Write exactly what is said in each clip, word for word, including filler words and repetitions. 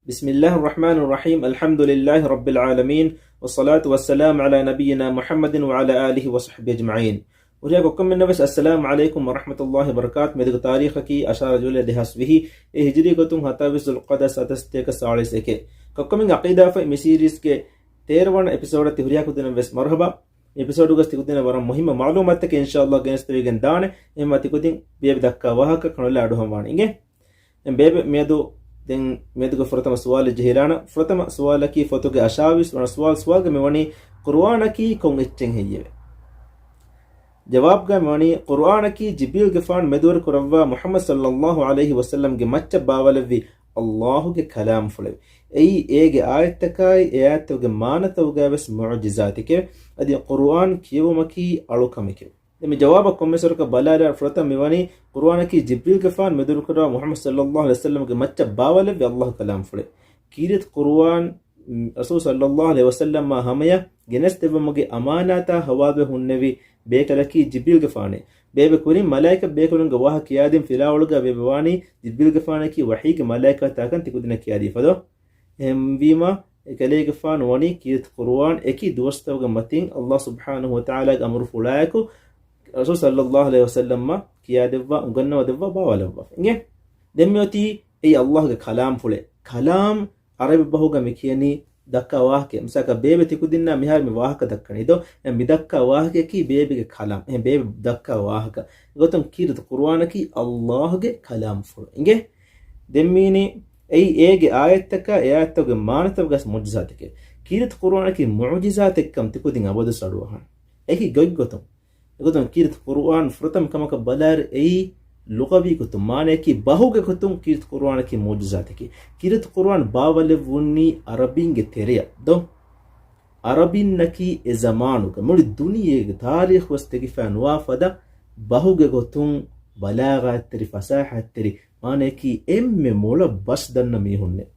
بسم الله الرحمن الرحيم. الحمد لله رب العالمين. والصلاة والسلام على نبينا محمد وعلى آله وصحبه أجمعين. ހުރިހާ ކޮއްކޮމެންނަށް ވެސް އައްސަލާމު ޢަލައިކުމް ވަރަޙްމަތުﷲި ވަބަރަކާތު. މިއަދުގެ ތާރީޚަކީ އަށާރަ ޖޫލައި ދެހާސް ވިހި، އެ ހިޖުރީ ގޮތުން ހަތާވީސް ޛުލްޤަޢިދާ ސަތޭކަ ސާޅީސް އެކެއް. ކޮއްކޮމެން ޢަޤީދާ ފަތް މި ސީރީޒްގެ ތޭރަ ވަނަ އެޕިސޯޑަށް ތި ހުރިހާ ކުދިންނަށް ވެސް މަރުޙަބާ. އެޕިސޯޑުގަސް ތިކުދިންނަށް ވަރަށް މުހިއްމު މަޢުލޫމާތުތަކެއް އިންޝާﷲ ގެނެސްދެވިގެން ދާނެ. އެހެންވީމާ ތިކުދިން ބޭބެ ދައްކާ ވާހަކަ ކަނުލާ އަޑުއަހަން ވާނެ އިނގޭ. ދެން ބޭބެ މިއަދު، ދެން މިއަދުގެ ފުރަތަމަ ސުވާލެއް ޖެހިލާނަން. ފުރަތަމަ ސުވާލަކީ ފޮތުގެ އަށާވީސް ވަނަ ސުވާލު. ސުވާލުގަ މިވަނީ ޤުރުއާނަކީ ކޮން އެއްޗެއް ހެއްޔެވެ؟ ޖަވާބުގަ މިވަނީ ޤުރުއާނަކީ ޖިބްރީލްގެފާނު މެދުވެރި ކުރައްވާ މުޙައްމަދު ޞައްލައްލާހު ޢަލައިހި ވަސައްލަމްގެ މައްޗަށް ބާވަލެއްވި ﷲގެ ކަލާމްފުޅެވެ. އެއީ އޭގެ އާޔަތްތަކާއި އެ އާޔަތްތަކުގެ މާނަތަކުގައި ވެސް މުޢުޖިޒާތެކެވެ. އަދި ޤުރުއާން ކިޔެވުމަކީ އަޅުކަމެކެވެ. ދެން މި ޖަވާބަށް ކޮންމެސް ވަރަކަށް ބަލާލާ ފުރަތަމަ މިވަނީ ޤުރުއާނަކީ ޖިބްރީލްގެފާނު މެދުވެރިކުރާ މުޙައްމަދު ޞައްލައްލާހު ޢަލައިހި ވަސައްލަމްގެ މައްޗަށް ބާވަލެއްވި ﷲގެ ކަލާމްފުޅެވެ. ކީރިތި ޤުރުއާން، ރަސޫލު ޞައްލައްލާހު ޢަލައިހި ވަސައްލަމާ ހަމަޔަށް ގެނެސްދެއްވުމުގެ އަމާނާތާ ހަވާލުވެ ހުންނެވި ބޭކަލަކީ ޖިބްރީލްގެފާނެވެ. ބޭބެ ކުރިން މަލާއިކަ ބޭކަލުންގެ ވާހަކަ ކިޔާދިން ފިލާވަޅުގަ ބޭބެ ވާނީ ޖިބްރީލްގެފާނަކީ ވަޙީގެ މަލާއިކަތާކަން ތިކުދިންނަށް ކިޔާދީފަ ދޯ؟ އެހެންވީމާ، އެކަލޭގެފާނު ވަނީ ކީރިތި ޤުރުއާން އެކި ދުވަސްތަކުގެ މަތިން ﷲ ސުބްޙާނަހު ވަތަޢާލާގެ އަމުރުފުޅާއެކު ރަސޫލު ޞައްލައްލާހު ޢަލައިހި ވަސައްލަމަށް ކިޔާދެއްވާ، އުނގަންނަވަދެއްވާ، ބާވަލައްވާފަ އިނގޭ. ދެން މިއޮތީ އެއީ ﷲގެ ކަލާމްފުޅެއް. ކަލާމް ޢަރަބި ބަހުގަ މި ކިޔަނީ ދައްކާ ވާހަކައެއް. މިސާލަކަށް ބޭބެ ތިކުދިންނާ މިހާރު މި ވާހަކަ ދައްކަނީ ދޯ؟ އެ މި ދައްކާ ވާހަކަޔަކީ ބޭބެގެ ކަލާމް. އެހެން ބޭބެ ދައްކާ ވާހަކަ. އެގޮތުން ކީރިތި ޤުރުއާނަކީ ﷲގެ ކަލާމްފުޅު އިނގޭ. ދެން މިވަނީ އެއީ އޭގެ އާޔަތްތަކާ އެ އާޔަތްތަކުގެ މާނަތަކުގަސް މުޢުޖިޒާތެކެވެ. ކީރިތި ޤުރުއާނަކީ މުޢުޖިޒާތެއްކަން ތިކުދިން އަބަދުވެސް އަޑުއަހަން. އެކި ގޮތްގޮތުން. އެގޮތުން ކީރިތި ޤުރުއާން ފުރަތަމަ ކަމަކަށް ބަލާއިރު އެއީ ލުޣަވީ ގޮތުން، މާނަޔަކީ ބަހުގެ ގޮތުން ކީރިތި ޤުރުއާނަކީ މުޢުޖިޒާތެކެވެ. ކީރިތި ޤުރުއާން ބާވަލެއްވުނީ ޢަރަބީންގެ ތެރެއަށް ދޯ؟ ޢަރަބީންނަކީ އެ ޒަމާނުގަ މުޅި ދުނިޔޭގެ ތާރީޚުވެސް ދެކިފައި ނުވާ ފަދަ ބަހުގެ ގޮތުން، ބަލާޣާތްތެރި، ފަސާޙަތްތެރި، މާނަޔަކީ އެންމެ މޮޅަށް ބަސް ދަންނަ މީހުންނެވެ.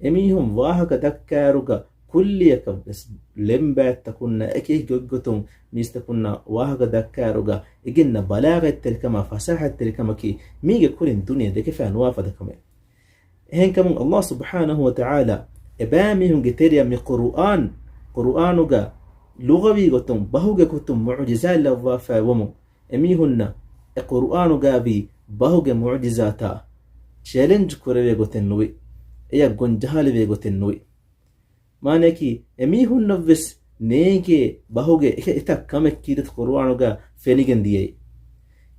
އެމީހުން ވާހަކަ ދައްކާއިރުގަ ކުއްލިއަކަށްވެސް ޅެންބައިތަކުންނާ އެކި އެކި ގޮތްގޮތުން މީސްތަކުންނާ ވާހަކަ ދައްކާއިރުގަ އެ ގެންނަ ބަލާޣަތްތެރިކަމާ ފަސާޙަތްތެރިކަމަކީ މީގެ ކުރިން ދުނިޔެ ދެކިފައި ނުވާ ފަދަ ކަމެއް. އެހެންކަމުން ﷲ ސުބްޙާނަހު ވަތަޢާލާ އެބައިމީހުންގެ ތެރެއަށް މި ޤުރުއާން، ޤުރުއާނުގަ ލުޣަވީ ގޮތުން ބަހުގެ ގޮތުން މުޢުޖިޒާތް ލައްވާފައި ވުމުން، އެމީހުންނަށް އެ ޤުރުއާނުގައިވީ ބަހުގެ މުޢުޖިޒާތާ ޗެލެންޖް ކުރެވޭ ގޮތެއް ނުވި، އެޔަށް ގޮންޖަހާލެވޭ ގޮތެއް ނުވި. މާނަޔަކީ، އެމީހުންނަށްވެސް ނޭނގޭ ބަހުގެ އެ-، އެތައް ކަމެއް ކީރިތި ޤުރުއާނުގަ ފެނިގެން ދިޔައީ.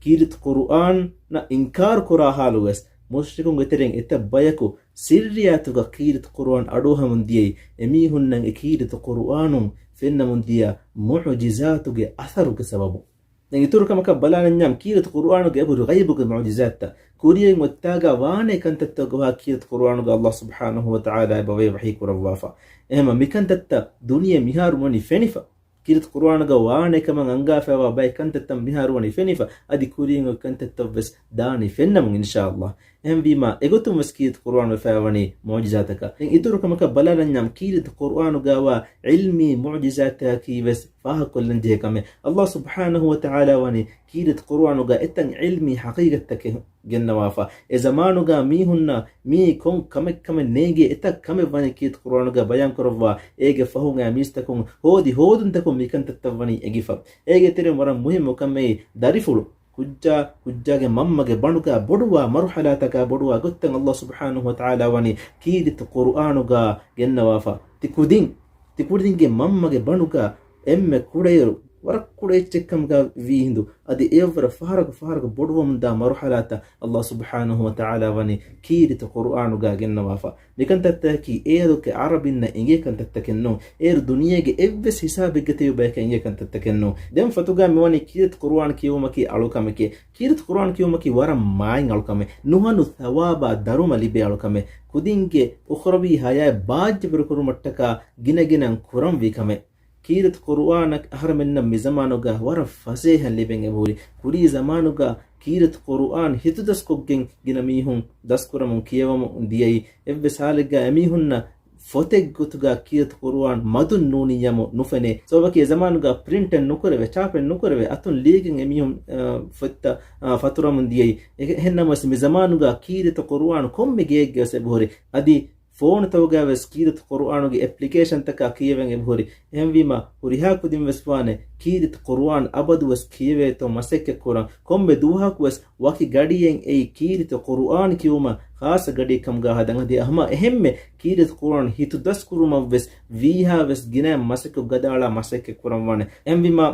ކީރިތި ޤުރުއާނަށް އިންކާރު ކުރާ ހާލުވެސް، މުޝްރިކުންގެ ތެރެއިން އެތައް ބަޔަކު ސިއްރިއްޔާތުގަ ކީރިތި ޤުރުއާން އަޑުއަހަމުން ދިޔައީ، އެމީހުންނަށް އެ ކީރިތި ޤުރުއާނުން ފެންނަމުން ދިޔަ މުޢުޖިޒާތުގެ އަސަރުގެ ސަބަބުން. ދެން އިތުރު ކަމަކަށް ބަލާނަންޏާ، ކީރިތި ޤުރުއާނުގެ އެބަހުރި ޣައިބުގެ މުޢުޖިޒާތްތައް، ކުރިއަށް އޮތްތާގަ ވާނެ ކަންތައްތަކުގެ ވާހަކަ ކީރިތި ޤުރުއާނުގަ ﷲ ސުބްޙާނަހު ވަތަޢާލާ އެބަވޭ ވަޙީ ކުރައްވާފަ. އެހެންވީމަ މިކަންތައްތައް ދުނިޔެ މިހާރު ވަނީ ފެނިފަ. ކީރިތި ޤުރުއާނުގަ ވާނެ ކަމަށް އަންގާފައިވާ ބައެއް ކަންތައްތައް މިހާރު ވަނީ ފެނިފަ. އަދި ކުރިއަށް އޮތް ކަންތައްތައްވެސް ދާނީ ފެންނަމުން އިންޝާﷲ. އެހެންވީމަ، އެގޮތުން ވެސް ކީރިތި ޤުރުއާނު ވެފައިވަނީ މުޢުޖިޒާތަކަށް. ދެން އިތުރު ކަމަކަށް ބަލާލަންޏާ، ކީރިތި ޤުރުއާނުގައިވާ ޢިލްމީ މުޢުޖިޒާތަކަކީ ވެސް ފާހަގަކޮށްލަން ޖެހޭ ކަމެއް. ﷲ ސުބްޙާނަހު ވަތަޢާލާ ވަނީ ކީރިތި ޤުރުއާނުގަ އެތައް ޢިލްމީ ޙަޤީޤަތްތަކެއް ގެންނަވާފަ. އެ ޒަމާނުގަ މީހުންނަށް މީ ކޮން ކަމެއްކަމެއް ނޭނގޭ އެތައް ކަމެއް ވަނީ ކީރިތި ޤުރުއާނުގަ ބަޔާން ކުރައްވާ، އޭގެ ފަހުން އައި މީސްތަކުން ހޯދި ހޯދުންތަކުން މިކަންތައްތައް ވަނީ އެނގިފަ. އޭގެ ތެރެއިން ވަރަށް މުހިއްމު ކަމެއް ދަރިފުޅު ކުއްޖާ، ކުއްޖާގެ މަންމަގެ ބަނޑުގަ ބޮޑުވާ މަރުޙަލާތަކާ ބޮޑުވާ ގޮތްތައް ﷲ ސުބްޙާނަހު ވަތަޢާލާ ވަނީ ކީރިތި ޤުރުއާނުގަ ގެންނަވާފަ. ތި ކުދިން، ތި ކުދިންގެ މަންމަގެ ބަނޑުގަ އެންމެ ކުޑައިރު، ވަރަށް ކުޑަ އެއްޗެއްކަމުގަ ވީހިނދު، އަދި އެއަށްވުރެ ފަހަރަކު ފަހަރަކު ބޮޑުވަމުންދާ މަރުޙަލާތައް ﷲ ސުބްޙާނަހު ވަތަޢާލާ ވަނީ ކީރިތި ޤުރުއާނުގަ ގެންނަވާފަ. މިކަންތައްތަކަކީ އޭރުގެ ޢަރަބިންނަށް އެނގޭ ކަންތައްތަކެއް ނޫން. އޭރު ދުނިޔޭގެ އެއްވެސް ހިސާބެއްގަ ތިބި ބަޔަކަށް އެނގޭ ކަންތައްތަކެއް ނޫން. ދެން ފޮތުގަ މިވަނީ ކީރިތި ޤުރުއާން ކިޔެވުމަކީ އަޅުކަމެކޭ. ކީރިތި ޤުރުއާން ކިޔެވުމަކީ ވަރަށް މާތް އަޅުކަމެއް. ނުހަނު ޘަވާބާ ދަރުމަ ލިބޭ އަޅުކަމެއް. ކުދިންގެ އުޚްރަވީ ޙަޔާތް ބާއްޖަވެރިކުރުމަށްޓަކާ ގިނަގިނައިން ކުރަންވީ ކަމެއް. ކީރިތި ޤުރުއާނަށް އަހަރެމެންނަށް މިޒަމާނުގަ ވަރަށް ފަސޭހަ ލިބެން އެބަހުރި. ކުރީ ޒަމާނުގަ ކީރިތި ޤުރުއާން ހިތުދަސްކޮށްގެން ގިނަ މީހުން ދަސްކުރަމުން ކިޔަވަމުން ދިޔައީ. އެއްވެސް ހާލެއްގަ އެމީހުންނަށް ފޮތެއް ގޮތުގަ ކީރިތި ޤުރުއާން މަދުން ނޫނިއްޔާމު ނުފެނޭ. ސަބަބަކީ އެ ޒަމާނުގަ ޕްރިންޓެއް ނުކުރެވޭ، ޗާޕެއް ނުކުރެވޭ، އަތުން ލިޔެގެން އެމީހުން، އަ، ފޮތްތައް، އަ، ފަތުރަމުން ދިޔައީ. އެ-، އެހެންނަމަވެސް މި ޒަމާނުގަ ކީރިތި ޤުރުއާން ކޮންމެ ގެއެއްގަވެސް އެބަހުރި. އަދި ފޯނުތަކުގައިވެސް ކީރިތި ޤުރުއާނުގެ އެޕްލިކޭޝަންތަކާ ކިޔެވެން އެބަހުރި. އެހެންވީމަ، ހުރިހާ ކުދިންވެސް ވާނެ ކީރިތި ޤުރުއާން އަބަދުވެސް ކިޔެވޭތޯ މަސައްކަތްކުރަން. ކޮންމެ ދުވަހަކުވެސް ވަކި ގަޑިއެއް އެއީ ކީރިތި ޤުރުއާން ކިޔުމަށް ޚާއްޞަ ގަޑިއެއްކަމުގަ ހަދަން. އަދި ހަމަ އެހެންމެ ކީރިތި ޤުރުއާން ހިތުދަސްކުރުމަށްވެސް ވީހާވެސް ގިނައިން މަސައްކަތް ގަދައަޅާ މަސައްކަތްކުރަންވާނެ. އެހެންވީމަ،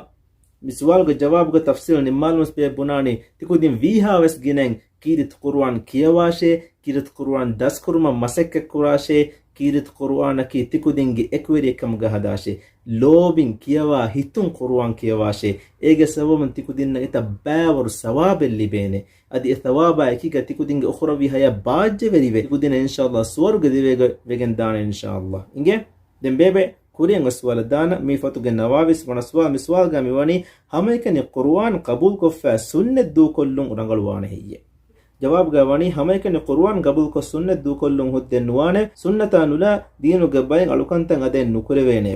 މި ސުވާލުގެ ޖަވާބުގެ ތަފްސީލް ނިންމާލުމަސް ބޭބުނާނީ، ތިކުދިން ވީހާވެސް ގިނައިން ކީރިތި ޤުރުއާން ކިޔަވާށޭ، ކީރިތި ޤުރުއާން ދަސްކުރުމަށް މަސައްކަތްކުރާށޭ، ކީރިތި ޤުރުއާނަކީ ތިކުދިންގެ އެކުވެރިއެއްކަމުގަ ހަދާށޭ. ލޯބިން ކިޔަވާ ހިތުން ޤުރުއާން ކިޔަވާށޭ. އޭގެ ސަބަބުން ތިކުދިންނަށް އެތައް ބައިވަރު ސަވާބެއް ލިބޭނެ. އަދި އެ ސަވާބާ އެކީގަ ތިކުދިންގެ އުޚްރަވީ ޙަޔާތް ބާއްޖަވެރިވެ، ތިކުދިންނަށް އިންޝާﷲ ސުވަރުގެ ދިވެހި ވެގެން ދާނެ އިންޝާﷲ. އިނގޭ؟ ދެން ބޭބެ، ކުރިއަށް އޮތް ސުވާލަށް ދާނަން. މި ފޮތުގެ ނަވާވީސް ވަނަ ސުވާލު. މި ސުވާލުގަ މި ވަނީ، ހަމައެކަނި ޤުރުއާން ޤަބޫލުކޮށްފަ ސުންނަތް ދޫކޮށްލުން ރަނގަޅުވާނެ ހެއްޔޭ؟ ޖަވާބުގަ ވަނީ، ހަމައެކަނި ޤުރުއާން ޤަބޫލުކޮށް ސުންނަތް ދޫކޮށްލުން ހުއްދައެއް ނުވާނެ. ސުންނަތާ ނުލާ ދީނުގެ ބައެއް އަޅުކަންތައް އަދައެއް ނުކުރެވޭނެ.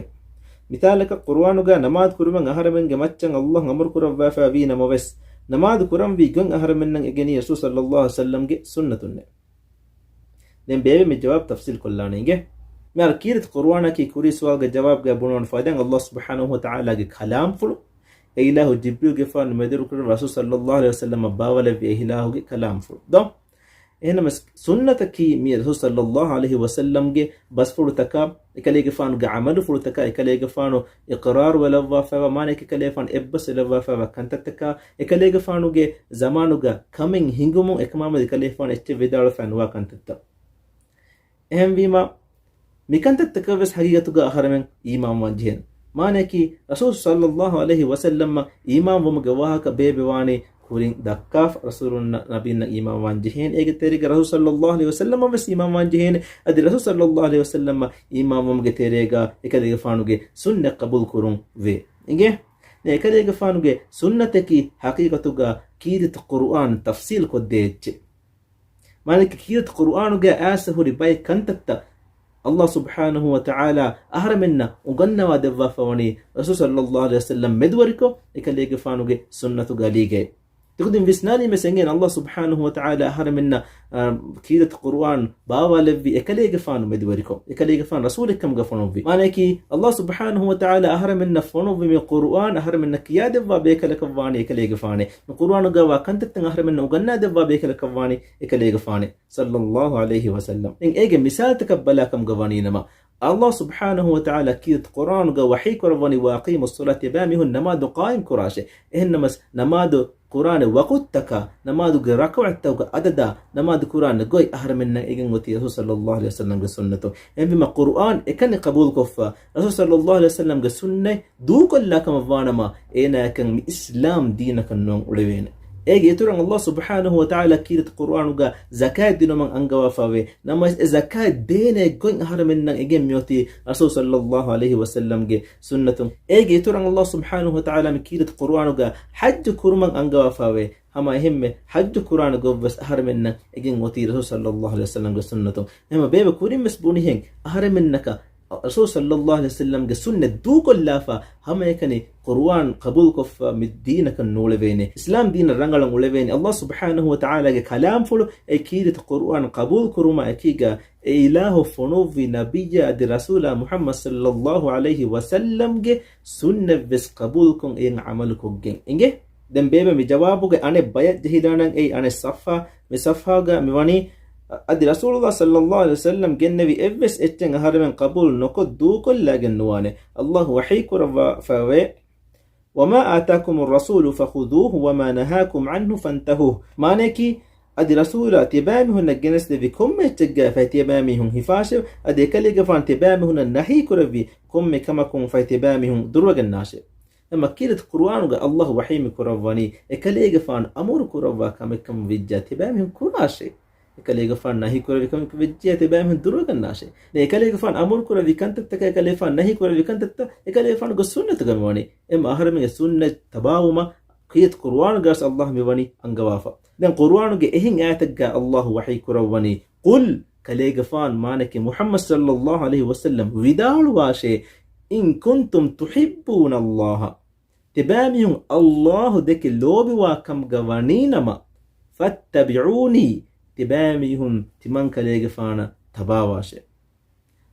މިސާލަކަށް، ޤުރުއާނުގަ ނަމާދު ކުރުމަށް އަހަރެމެންގެ މައްޗަށް ﷲ އަމުރު ކުރައްވާފަ ވީ ނަމަވެސް، ނަމާދު ކުރަންވީ ގޮތް އަހަރެމެންނަށް އެނގެނީ ރަސޫލު ޞައްލައްލާހު ޢަލައިހި ވަސައްލަމްގެ ސުންނަތުންނޭ. ދެން ބޭބެ މި ޖަވާބު ތަފްސީލް ކޮށްލާނެ އިނގޭ. މިހާރު ކީރިތި ޤުރުއާނަކީ ކުރީ ސުވާލުގެ ޖަވާބުގަ ބުނުވަން ފަދައިން ﷲ ސުބްޙާނަހޫ ވަތަޢާލާގެ ކަލާމްފުޅު، އެ އިލާހު ޖިބްރީލްގެފާނު މެދުވެރިކުރި ރަސޫލު ޞައްލައްލާހު ޢަލައިހި ވަސައްލަމަށް ބާވަލެއްވި އެ އިލާހުގެ ކަލާމްފުޅު. ދޯ؟ އެހެންނަމަވެސް ސުންނަތަކީ މި ރަސޫލު ޞައްލައްލާހު ޢަލައިހި ވަސައްލަމްގެ ބަސްފުޅުތަކާ، އެކަލޭގެފާނުގެ ޢަމަލުފުޅުތަކާ، އެކަލޭގެފާނު އިޤްރާރު ވެލައްވާފައިވާ، މާނައަކީ އެކަލޭގެފާނު އެއްބަސް ވެލައްވާފައިވާ ކަންތައްތަކާ، އެކަލޭގެފާނުގެ ޒަމާނުގަ ކަމެއް ހިނގުމުން އެކަމާމެދު އެކަލޭގެފާނު އެއްޗެއް ވިދާޅުވެފައި ނުވާ ކަންތައްތައް. އެހެންވީމަ، މިކަންތައްތަކަށްވެސް ހަގީގަތުގަ އަހަރެމެން އީމާންވާން ޖެހޭނެ. މާނައަކީ، ރަސޫލު ޞައްލައްލާހު ޢަލައިހި ވަސައްލަމަށް އީމާންވުމުގެ ވާހަކަ ބޭބެ ވާނީ ކުރިން ދައްކާފަ. ރަސޫލުންނަށް، ނަބީންނަށް އީމާންވާން ޖެހޭނެ. އޭގެ ތެރޭގަ ރަސޫލު ޞައްލައްލާހު ޢަލައިހި ވަސައްލަމަށްވެސް އީމާންވާން ޖެހޭނެ. އަދި ރަސޫލު ޞައްލައްލާހު ޢަލައިހި ވަސައްލަމަށް އީމާންވުމުގެ ތެރޭގަ އެކަލޭގެފާނުގެ ސުންނަތް ޤަބޫލު ކުރުން ވޭ. އިނގޭ؟ ދެން އެކަލޭގެފާނުގެ ސުންނަތަކީ ހަގީގަތުގަ ކީރިތި ޤުރުއާން ތަފްސީލް ކޮށްދޭ އެއްޗެއް. މާނައަކީ ކީރިތި ޤުރުއާނުގައި އައިސް ހުރި ބައެއް ކަންތައްތައް ﷲ ސުބްޙާނަހޫ ވަތަޢާލާ އަހަރެމެންނަށް އުނގަންނަވާ ދެއްވާފަ ވަނީ ރަސޫލު ޞައްލައްލާހު ޢަލައިހި ވަސައްލަމް މެދުވެރިކޮށް، އެކަލޭގެފާނުގެ ސުންނަތުގެ އަލީގައި. ތިކުދިން ވިސްނާލީމަ އެނގޭނެ ﷲ ސުބްޙާނަހޫ ވަތަޢާލާ އަހަރެމެންނަށް، އާ، ކީރިތި ޤުރުއާން ބާވާލެއްވި އެކަލޭގެފާނު މެދުވެރިކޮށް، އެކަލޭގެފާނު ރަސޫލެއްކަމުގަ ފޮނުއްވި. މާނައަކީ، ﷲ ސުބްޙާނަހޫ ވަތަޢާލާ އަހަރެމެންނަށް ފޮނުއްވި މި ޤުރުއާން އަހަރެމެންނަށް ކިޔާދެއްވާ ބޭކަލަކަށްވާނީ އެކަލޭގެފާނޭ. މި ޤުރުއާނުގައިވާ ކަންތައްތައް އަހަރެމެންނަށް އުނގަންނާދެއްވާ ބޭކަލަކަށްވާނީ އެކަލޭގެފާނޭ، ޞައްލައްލާހު ޢަލައިހި ވަސައްލަމް. ދެން އޭގެ މިސާލުތަކަށް ބަލާކަމުގަ ވަނީނަމަ، ﷲ ސުބްޙާނަހޫ ވަތަޢާލާ ކީރިތި ޤުރުއާނުގަ ވަޙީ ކުރައްވަނީ، وَأَقِيمُوا الصَّلَاةَ، ތިބާމީހުން ނަމާދު ޤާއިމް ކުރާށޭ. އެހެންނަމަވެސް، ނަމާދު ކުރާނެ ވަޤުތުތަކާ، ނަމާދުގެ ރަކުޢަތްތަކުގެ އަދަދާ، ނަމާދު ކުރާނެ ގޮތް އަހަރެމެންނަށް އެނގެން އޮތީ ރަސޫލު ޞައްލައްލާހު ޢަލައިހި ވަސައްލަމްގެ ސުންނަތުން. އެހެންވީމަ، ޤުރުއާން އެކަނި ޤަބޫލުކޮށްފަ، ރަސޫލު ޞައްލައްލާހު ޢަލައިހި ވަސައްލަމްގެ ސުންނަތް ދޫކޮށްލާ ކަމަށް ވާނަމަ، އޭނާއަކަށް މި އިސްލާމް ދީނަކަށް ނުވަން އުޅެވޭނެ. އޭގެ އިތުރަށް ﷲ ސުބްޙާނަހޫ ވަތަޢާލާ ކީރިތި ޤުރުއާނުގަ ޒަކާތް ދިނުމަށް އަންގަވާފައިވޭ. ނަމަވެސް އެ ޒަކާތް ދޭނެ ގޮތް އަހަރެމެންނަށް އެނގެން މިއޮތީ ރަސޫލު ޞައްލައްލާހު ޢަލައިހި ވަސައްލަމްގެ ސުންނަތުން. އޭގެ އިތުރަށް ﷲ ސުބްޙާނަހޫ ވަތަޢާލާ މި ކީރިތި ޤުރުއާނުގަ ޙައްޖު ކުރުމަށް އަންގަވާފައިވޭ. ހަމަ އެހެންމެ ޙައްޖު ކުރާނެ ގޮތްވެސް އަހަރެމެންނަށް އެނގެން އޮތީ ރަސޫލު ޞައްލައްލާހު ޢަލައިހި ވަސައްލަމްގެ ސުންނަތުން. އެހެންވީމަ ބޭބެ ކުރިންވެސް ބުނިހެން އަހަރެމެންނަކަށް ރަސޫލު ޞައްލައްލާހު ޢަލައިހި ވަސައްލަމްގެ ސުންނަތް ދޫކޮށްލާފަ، ހަމައެކަނި ޤުރުއާން ޤަބޫލުކޮށްފަ މި ދީނަކަށް ނޫޅެވޭނެ. އިސްލާމް ދީނަށް ރަނގަޅަށް އުޅެވޭނެ. ﷲ ސުބްޙާނަހޫ ވަތަޢާލާގެ ކަލާމްފުޅު އެ ކީރިތި ޤުރުއާން ޤަބޫލު ކުރުމާ އެކީގަ، އެ އިލާހު ފޮނުއްވި ނަބިއްޔާ އަދި ރަސޫލާ މުޙައްމަދު ޞައްލައްލާހު ޢަލައިހި ވަސައްލަމްގެ ސުންނަތްވެސް ޤަބޫލުކޮށް އެއިން ޢަމަލުކޮށްގެން އިނގޭ. ދެން ބޭބެ މި ޖަވާބުގެ އަނެއް ބަޔަށް ޖެހިލާނަން އެއީ އަނެއް ޞަފްޙާ، މި ޞަފްޙާގަ މިވަނީ، އަދި ރަސޫލުﷲ ޞައްލައްލާހު ޢަލައިހި ވަސައްލަމް ގެންނެވި އެއްވެސް އެއްޗެއް އަހަރެމެން ޤަބޫލު ނުކޮށް ދޫކޮށްލާގެން ނުވާނެ. ﷲ ވަޙީ ކުރައްވާފައިވޭ، وَمَا آتَاكُمُ الرَّسُولُ فَخُذُوهُ وَمَا نَهَاكُمْ عَنْهُ فَانْتَهُوا. މާނައަކީ، އަދި ރަސޫލާ ތިބާމީހުންނަށް ގެނެސްދެއްވި ކޮންމެ އެއްޗެއްގައި ފަހެ ތިބާމީހުން ހިފާށެވެ. އަދި އެކަލޭގެފާނު ތިބާމީހުންނަށް ނަހީ ކުރެއްވި ކޮންމެ ކަމަކުން ފަހެ ތިބާމީހުން ދުރުވެގަންނާށެވެ. އެމަ ކީރިތި ޤުރުއާނުގަ ﷲ ވަޙީ މި ކުރައްވަނީ، އެކަލޭގެފާނު އަމުރު ކުރައްވާ ކަމެއްކަމަށް ވެއްޖާ ތިބާމީހުން ކުރާށޭ. އެކަލޭގެފާނު ނަހީ ކުރެއްވި ކަމެއް ވެއްޖެޔާ ތިބާމީހުން ދުރުވެގަންނާށޭ. ދެން އެކަލޭގެފާނު އަމުރު ކުރެއްވި ކަންތައްތަކާ އެކަލޭގެފާނު ނަހީ ކުރެއްވި ކަންތައްތައް އެކަލޭގެފާނުގެ ސުންނަތުގަ މިވަނީ. އެމަ އަހަރެމެންގެ ސުންނަތް ތަބާވުމަށް ކީރިތި ޤުރުއާނުގަސް ﷲ މިވަނީ އަންގަވާފަ. ދެން ޤުރުއާނުގެ އެހެން އާޔަތެއްގަ ﷲ ވަޙީ ކުރައްވަނީ، قُلْ، ކަލޭގެފާނު މާނައަކީ މުޙައްމަދު ޞައްލައްލާހު ޢަލައިހި ވަސައްލަމް ވިދާޅުވާށޭ، إِن كُنتُمْ تُحِبُّونَ اللَّهَ، ތިބާމީހުން ﷲ ދެކެ ލޯބިވާ ކަމުގަ ވަނީނަމަ، فَاتَّبِعُونِي، ތިބާމީހުން ތިމަން ކަލޭގެފާނަށް ތަބާވާށޭ.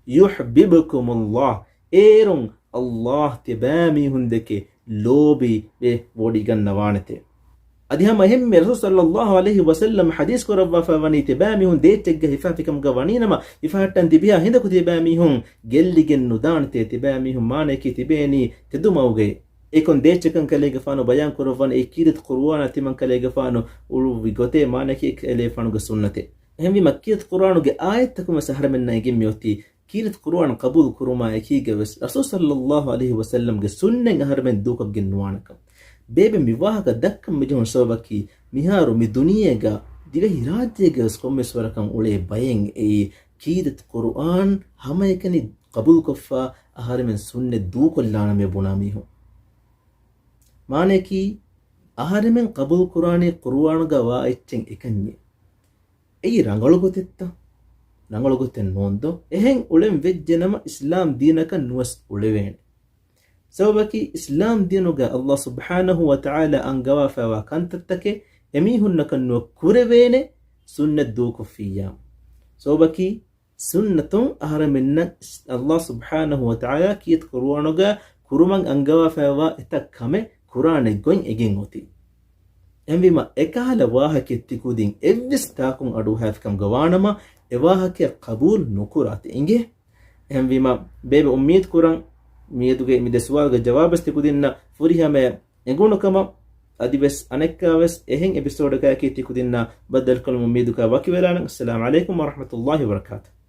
يحببكم الله. އޭރުން ﷲ ތިބާމީހުންދެކެ ލޯބިވެ ވޮޑިގަންނަވާނެތެ. އަދި ހަމަ އެހެންމެ ރަސޫލު ޞައްލައްލާހު ޢަލައިހި ވަސައްލަމަ ޙަދީޘް ކުރައްވާފަ ވަނީ، ތިބާމީހުން ދޭއްޗެއްގަ ހިފާފިކަމުގަ ވަނީނަމަ، ހިފަހައްޓަން ތިބިހާ ހިނދަކު ތިބާމީހުން ގެއްލިގެން ނުދާނެތޭ. ތިބާމީހުން މާނަޔަކީ ތިބޭނީ ތެދުމަގުގައި. އެކޮން ދޭއްޗަކަން ކަލޭގެފާނު ބަޔާން ކުރައްވަން އެ ކީރިތި ޤުރުއާނާ ތިމަން ކަލޭގެފާނު އުޅުއްވި ގޮތޭ މާނަޔަކީ ކަލޭގެފާނުގެ ސުންނަތެއް. އެހެންވީމަ ކީރިތި ޤުރުއާނުގެ އާޔަތްތަކުން ވެސް އަހަރެމެންނަށް އެނގެން މިއޮތީ ކީރިތި ޤުރުއާން ޤަބޫލު ކުރުމާ އެކީގަ ވެސް ރަސޫލު ޞައްލައްލާހު ޢަލައިހި ވަސައްލަމްގެ ސުންނަތް އަހަރެމެން ދޫކޮށްގެން ނުވާނެކަން. ބޭބެ މި ވާހަކަ ދައްކަން މިޖެހުނު ސަބަބަކީ، މިހާރު މި ދުނިޔޭގަ ދިވެހިރާއްޖޭގަ ވެސް ކޮންމެސް ވަރަކަށް އުޅޭ ބައެއް އެއީ ކީރިތި ޤުރުއާން ހަމައެކަނި ޤަބޫލުކޮށްފަ އަހަރެމެން ސުންނަތް ދޫކޮށްލާނަމޭ ބުނާ މީހުން. މާނަޔަކީ، އަހަރެމެން ޤަބޫލު ކުރާނީ ޤުރުއާނުގަ ވާ އެއްޗެއް އެކަންޏޭ. އެއީ ރަނގަޅު ގޮތެއްތަ؟ ރަނގަޅު ގޮތެއް ނޫންދޯ؟ އެހެން އުޅެން ވެއްޖެނަމަ އިސްލާމް ދީނަކަށް ނުވެސް އުޅެވޭނެ. ސަބަބަކީ އިސްލާމް ދީނުގަ ﷲ ސުބްޙާނަހު ވަތަޢާލާ އަންގަވާފައިވާ ކަންތައްތަކެއް އެމީހުންނަކަށް ނުވެސް ކުރެވޭނެ ސުންނަތް ދޫކޮށްފިއްޔާ. ސަބަބަކީ ސުންނަތުން އަހަރެމެންނަށް ﷲ ސުބްޙާނަހު ވަތަޢާލާ ކީރިތި ޤުރުއާނުގަ ކުރުމަށް އަންގަވާފައިވާ އެތައް ކަމެއް ކުރާނެ ގޮތް އެނގެން އޮތީ. އެހެންވީމަ އެކަހަލަ ވާހަކައެއް ތިކުދިން އެއްވެސް ތާކުން އަޑުއަހާފިކަމުގަ ވާނަމަ، އެ ވާހަކައަށް ޤަބޫލު ނުކުރާތި އިނގޭ. އެހެންވީމަ ބޭބެ އުއްމީދު ކުރަން މިއަދުގެ މި ދެ ސުވާލުގެ ޖަވާބުވެސް ތިކުދިންނަށް ފުރިހަމަޔަށް އެނގުނު ކަމަށް. އަދިވެސް އަނެއްކާވެސް އެހެން އެޕިސޯޑަކާއެކީ ތިކުދިންނާ ބައްދަލުކޮށްލުމުގެ އުއްމީދުގަ ވަކިވެލާނަން. އައްސަލާމު ޢަލައިކުމް ވަރަޙްމަތުﷲި ވަބަރަކާތުހު.